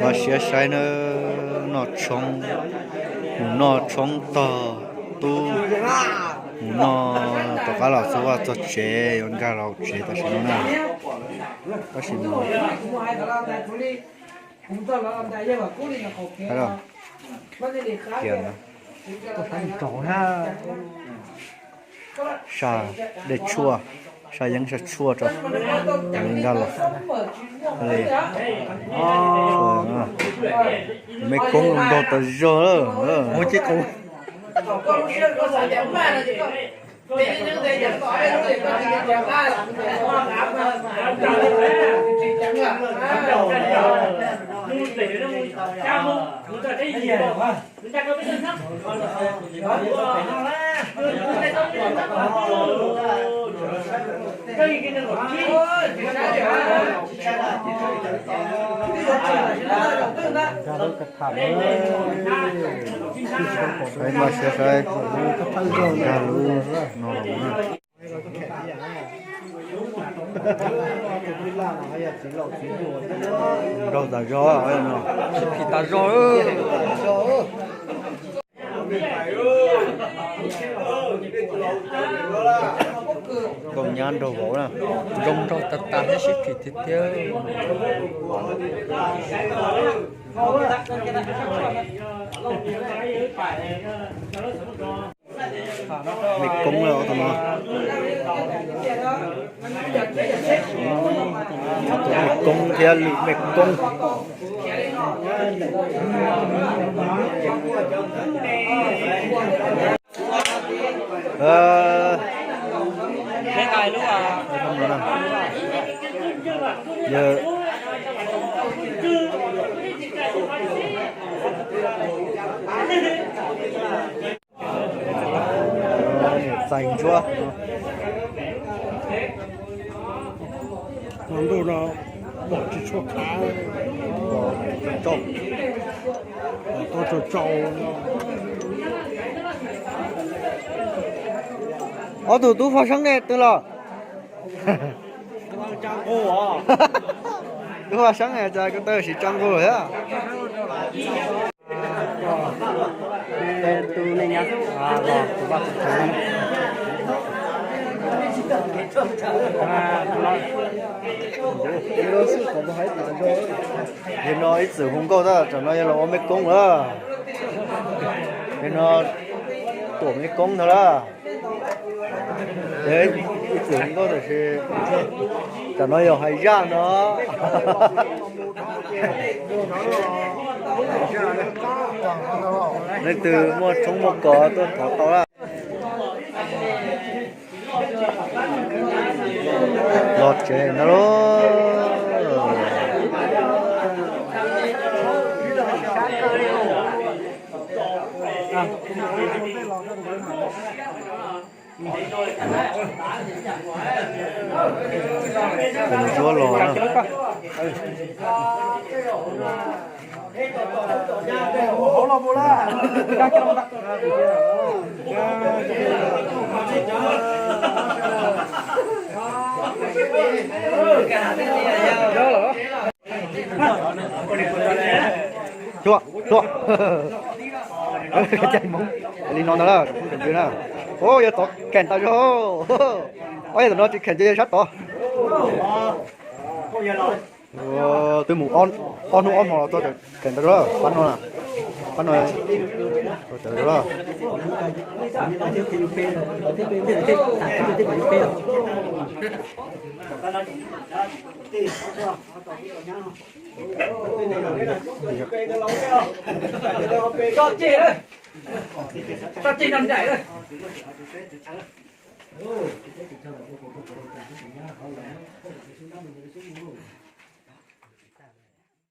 Los siab saib na, noj tshoob, mus noj tshoob tog tub, mus noj, tom qab los txog vaj txog tsev yuav nkag los tsev tam sim no na. Tab sis no, sa dej tshuaj, sa yeeb sa tshuaj rau, nkag los li. Tus me koob nrog tas zog. Saib mas, saib, saib nkag lub no los na. Nrog tas zog, sib phim tas zog. Nkauj nyab nraug vauv na, zoo nraug tas tas thiab sib phim tiag tiag. Me koob, me koob thiab lwm me koob. Txais ntsuab. Hmo ntuj no pom tsis tshua khav, pom tau tsau tsau. Ob tug tub Faj Seeb ne twg los? Tub Faj Seeb ne, cas ko taw siv tsa nqug thiab. Yog no ib txwm hu nkauj tab, tam no yog los ua me koob lawm. Yog no tuam me koob ntag lawm. Ib txwm hu nkauj tab sis tam no yog hais zaj no. Leej twg muaj tshoob muaj kos tuaj thov tau lawm. Los tsev ntag lauj. Tus me suab los na. Xyuas, xyuas. Li no ntag lawm, na. Ua yog tod kheem tas zog. Ob yog tam no tsis kheem ces yog sab tod. Twb mus ob hnub ob hmo los txog kheem tas zog, pab no, pab no.